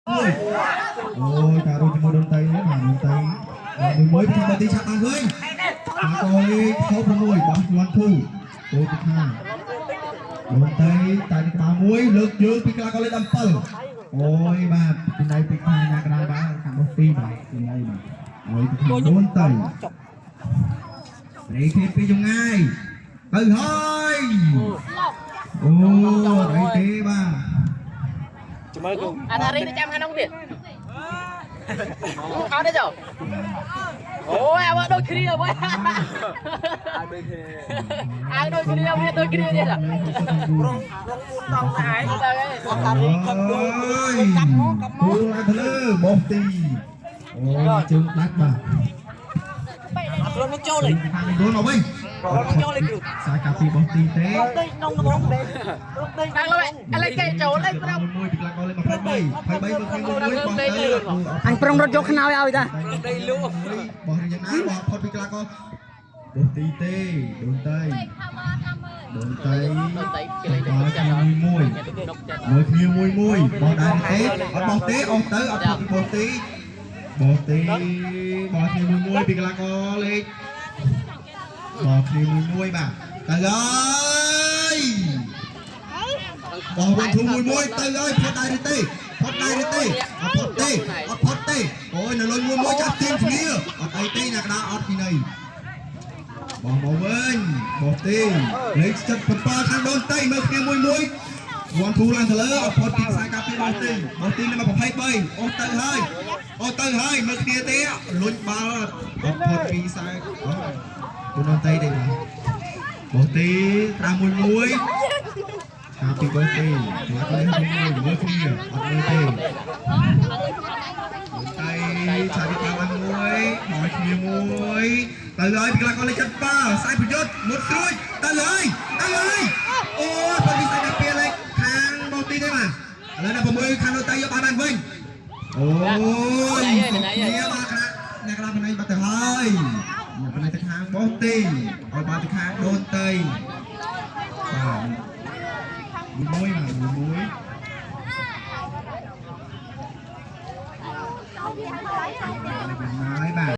អូយការរួមជាមួយដុនតៃនេះបាទដុនតៃមួយមួយពីខាងទីឆាប់បានវិញខាងកលេខ6បោះ1 2ចូលពីខាងដុនតៃតែក្បាលមួយលើកជើងពីក្លាកលេខ17អូយបាទពីណៃពីខាងណាកដាបាទខាងបោះទីបាទពីណៃបាទហើយពីខាងដុនតៃនេះគេពីចងាយទៅហើយអូអីទេបាទ អាណារីទៅចាំខាងនោះទៀតអត់ទេចុះអូយអាដូចគ្នាវិញអាដូចគ្នាវាដូចគ្នាទៀត រង រង4ដងដែរទៅ កាប់កាប់មកកាប់មកឡើងទៅលើបោះទីអូជើងដាច់បាទ អត់ខ្លួនមកចូលលេ ខាងនេះមកវិញ ចូលលេគ្រូ សាកាពីបោះទីទេ ដេកក្នុងហ្មងដេកដេកដល់ឥឡូវគេចូលអីប្រាប់ មួយពីក្លាកលេខ23 23មើលគ្នាមួយបោះទៅ អញប្រុងរត់យកខ្នើយឲ្យតា ដេកលក់ បោះយ៉ាងណាបោះផុតពីក្លាកបោះទីទេដូនតៃដូនតៃ ដេកគេលេងទៅចាំ មួយមើលគ្នាមួយមួយបោះដែរទេអត់បោះទេអស់ទៅអត់ផុតពីបោះទីបោះទីបោះគ្នាមួយមួយពីក្លាកលេខបោះគ្នាមួយមួយបាទទៅហើយបោះវិញធូមួយមួយទៅហើយផុតដែរទេផុតដែរទេអត់ផុតទេអត់ផុតទេអូយនៅលុយមួយមួយចាប់ទៀងគ្នាអត់អីទេអ្នកកដាអត់ពីនៃបោះមកវិញបោះទីលេខ77ខាងដូនតៃមើលគ្នាមួយមួយវ៉ាន់ធូឡើងទៅលើអត់ផុតពីខ្សែការពារបោះទីបោះទីនេះមក23អូសទៅហើយអូសទៅហើយមើលគ្នាទេលុញបាល់អត់ផុតពីខ្សែដូនតៃទេបាទបោះទីត្រាមួយមួយការពីបោះទីខ្លាក់លេខមួយមើលគ្នាអត់មើលទេតែឆាវិកាបានមួយបោះគ្នាមួយទៅហើយពីក្លាកលេខ7ខ្សែប្រយុទ្ធមុតស្រួយទៅហើយទៅហើយអូផុតពីខ្សែការពារលេខខាងបោះទីទេបាទឥឡូវដល់6ខាងនោះតៃយកបានបានវិញអូយគ្នាបាទក្រាអ្នកក្រាបណៃបាត់ទៅហើយអ្នកបណៃទៅខាងបោះទីឲ្យបានទៅខាងដូនតៃបាទមួយបាទមួយ ហើយបាទ